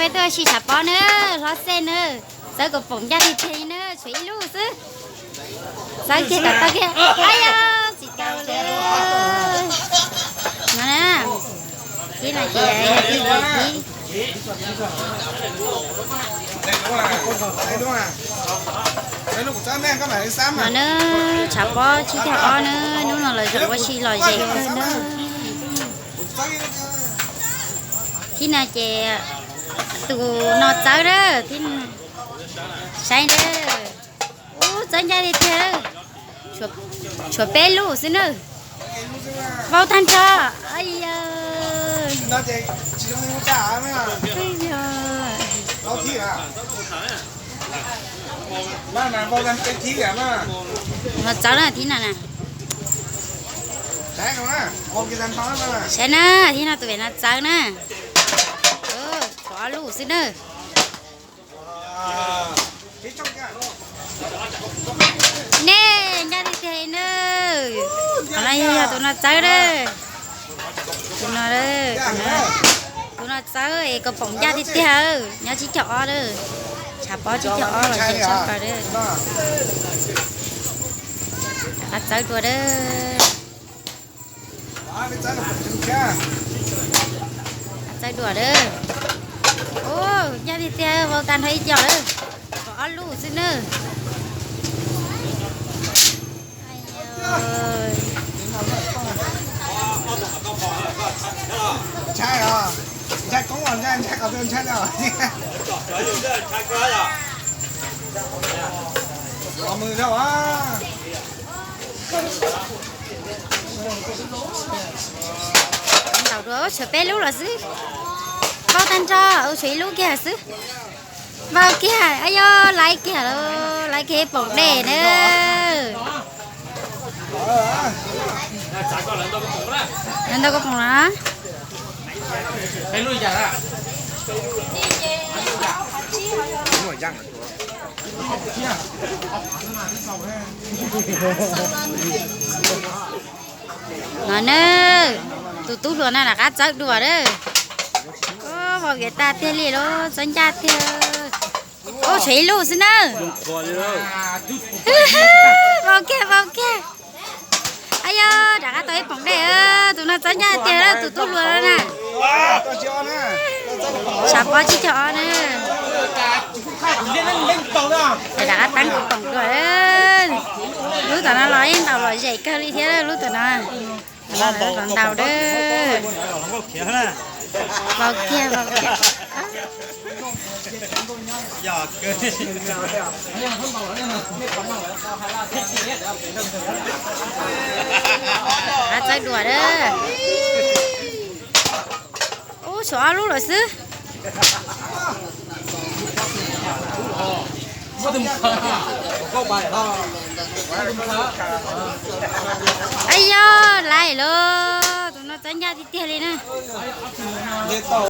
Peb tuaj ua si tshav pob na, hlob xej na, txawb kom poom ncaj tiag tiag na, tshuav ib lub xwb. Txawb kiag kom tau kiag, ab yog tsis tau li. No na, thib no ces yog thib, no na, tshav pob thib caug ob na, hnub no lawv zaum ua si lom zem kawg na. Thib no ces tus no txawb na, thib, saib na, ub txawb ncaj tiag tiag, tshuav peb lub xwb na. Vau tag nrho, ab yog, no txawb na thib no na. Saib na, thib no tus pem no txawb na, tshuav ob lub xwb na. Nej ncaj tiag tiag na. Qhov no yog tus no txawb na. Tus no, tus no txawb es kom poom ncaj tiag tiag, nyob tsib caug ob na. Tshav pob tsib caug ob los zem tshaj plaws na. Rov qab txawb dua na. Txawb dua na. Ub, ncaj tiag tiag, vau tag nrho ib co na. Tshuav ob lub xwb na. Ntaus dua, tshuav peb lub los xwb. Vau tag nrho, tshuav ib lub kiag xwb. Vau kiag, ab yog laiv kiag lawm, laiv kiag poom dej na. Ntau koj poom los. No na, tus tub hluas na rov qab txawb dua na. Vau kiag tag tiag li lauj, txawb ncaj tiag. Ub, tshuav ib lub xwb na. Vau kiag, vau kiag. Ab yog, rov qab tau ib poom dej, tus no txawb ncaj tiag, tus tub hluas no na. Tshav pob tsib caug ob na. Rov qab teeb poom dua. Lub tom no los yeej ntaus lom zem kawg li thiab lub tom no. Los ntaus dab. Vau kiag, vau kiag. Qab txawb dua dab. Ub, tshuav ob lub lawm xwb. Ab yog, laiv lauj, tus no txawb ncaj tiag tiag li na.